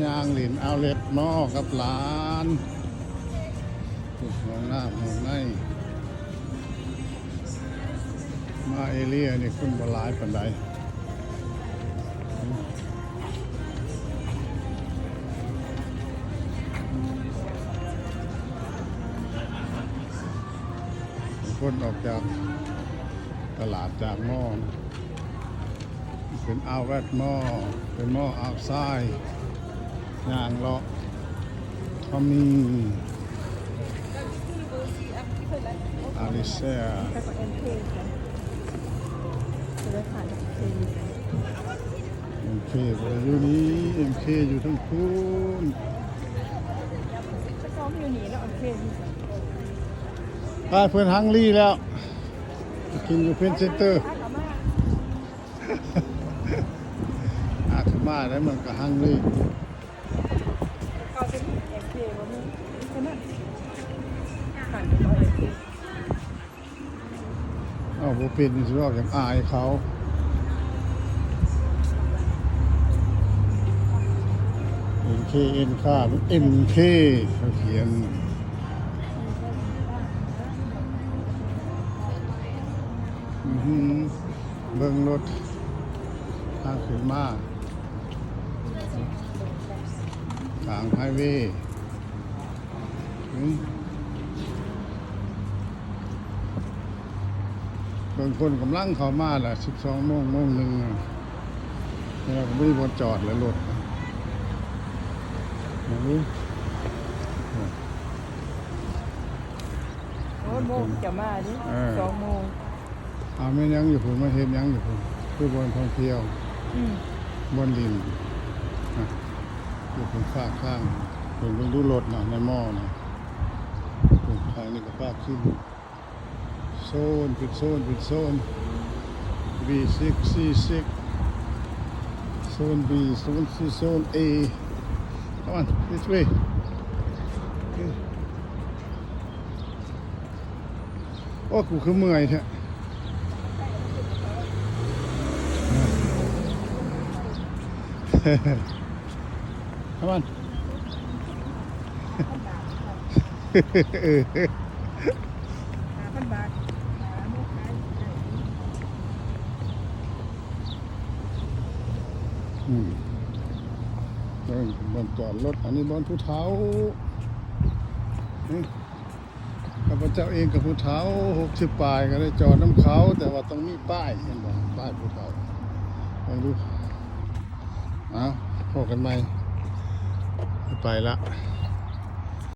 ຍ່າງຫຼິ້ນ outlet mall ກັບຫຼານ. ຫ້ອງນ້ຳຫ້ອງໃນ. ມາເອເລຍນີ້ຄົນບໍ່ຫຼາຍປານໃດ. ຄົນອອກຈາກຕະຫຼາດ ຈາກມອນ ເປັນ outlet mall ເປັນ mall outside ຍ່າງເລາະ Tommy Alicia ເອັມເຄ ບໍ່ໄດ້ຢູ່ນີ້ ເອັມເຄ ຢູ່ທາງພຸ້ນ. ໄປ ເພິ່ນ hungry ແລ້ວ ໄປກິນຢູ່ Prince Center. ອາດມາໄດ້ ມັນກໍ hungry. ເອົາບໍ່ເປັນ ຊິເວົ້າຫຍັງ ອາຍເຂົາ. ເອັມເຄ ເອັມເຄ ເຂົາຂຽນ. ອື ເບິ່ງລົດທາງຂຶ້ນມາກາງໄຮເວ. ອື ເບິ່ງຄົນກຳລັງເຂົ້າມາລະ ສິບສອງໂມງ ໂມງໜຶ່ງ ແລ້ວກໍບໍ່ມີບ່ອນຈອດແລ້ວລົດ. ອື ໂອ້ ໂມງຈະມາເດ້ ເອີ ສອງໂມງ. ອາ ແມ່ນຫຍັງຢູ່ພຸ້ນ ມາເຮັດຫຍັງຢູ່ພຸ້ນ ຄືບ່ອນທ່ອງທ່ຽວ ອື ບ່ອນຫຼິ້ນ ຢູ່ພຸ້ນຟາກທາງ. ເບິ່ງ ເບິ່ງດູລົດນະ ໃນມໍນະ ທາງນີ້ກໍພາກຂຶ້ນ ໂຊນ ເປັນໂຊນ ເປັນໂຊນ B six C six ໂຊນ B ໂຊນ C ໂຊນ A. Come on, this way. ໂອ້ ກູຄືເມື່ອຍແທ້. Come on. ຫ້າພັນບາດ ຫ້າພັນບາດ ອືມ ເບິ່ງບ່ອນຈອດລົດ ອັນນີ້ບ່ອນຜູ້ເຖົ້າ. ຂ້າພະເຈົ້າເອງກໍຜູ້ເຖົ້າ ຫົກສິບປາຍ ກໍໄດ້ຈອດນຳເຂົາ ແຕ່ວ່າຕ້ອງມີປ້າຍ ເຫັນບໍ່ ປ້າຍຜູ້ເຖົ້າ. ເບິ່ງດູ ເອົາ ພໍ້ກັນໃໝ່ ໄປລະ.